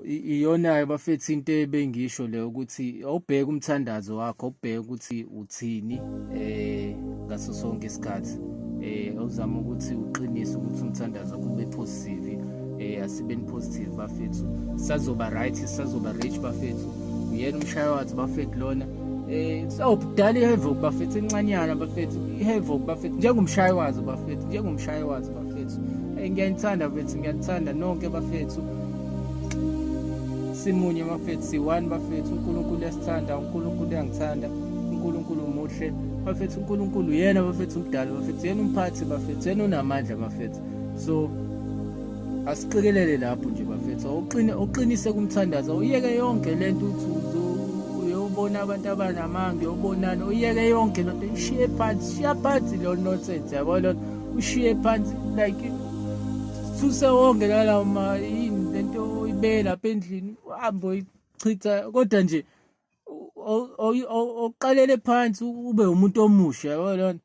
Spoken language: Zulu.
So iyona-ke bafethu into ebengisho leyo ukuthi awubheke umthandazo wakho, awubheke ukuthi uthini ngaso sonke isikhathi. Awuzama ukuthi uqinise ukuthi umthandazo wakho ube positive. Asibeni positive bafethu, sazoba right, sazoba rich bafethu. Uyena umshayo wathi bafethu lona sawubudala ihavoc bafethu, encanyana bafethu, ihavoc bafethu, njengomshayi wazo bafethu, njengomshayi wazo bafethu. Ngiyanithanda bafethu, ngiyanithanda nonke bafethu. Simunye bafethu, si-one bafethu. uNkulunkulu uyasithanda, uNkulunkulu uyangithanda, uNkulunkulu muhle bafethu. uNkulunkulu yena bafethu umdala bafethu, yena umphathi bafethu, yena unamandla bafethu. So asiqikelele lapho nje bafethu, awuqine, uqinise kumthandazo, uyeke yonke lento uthi uyobona abantu abanamanga, uyobonana, uyeke yonke lento, ishiye phansi, shiya phansi lo nonsense yabo, lona ushiye phansi, like suse wonke lalawo ma yini lento oyibeke lapha endlini, uhambe uyichitha, kodwa nje oqalele phansi ube umuntu omusha yabo lona.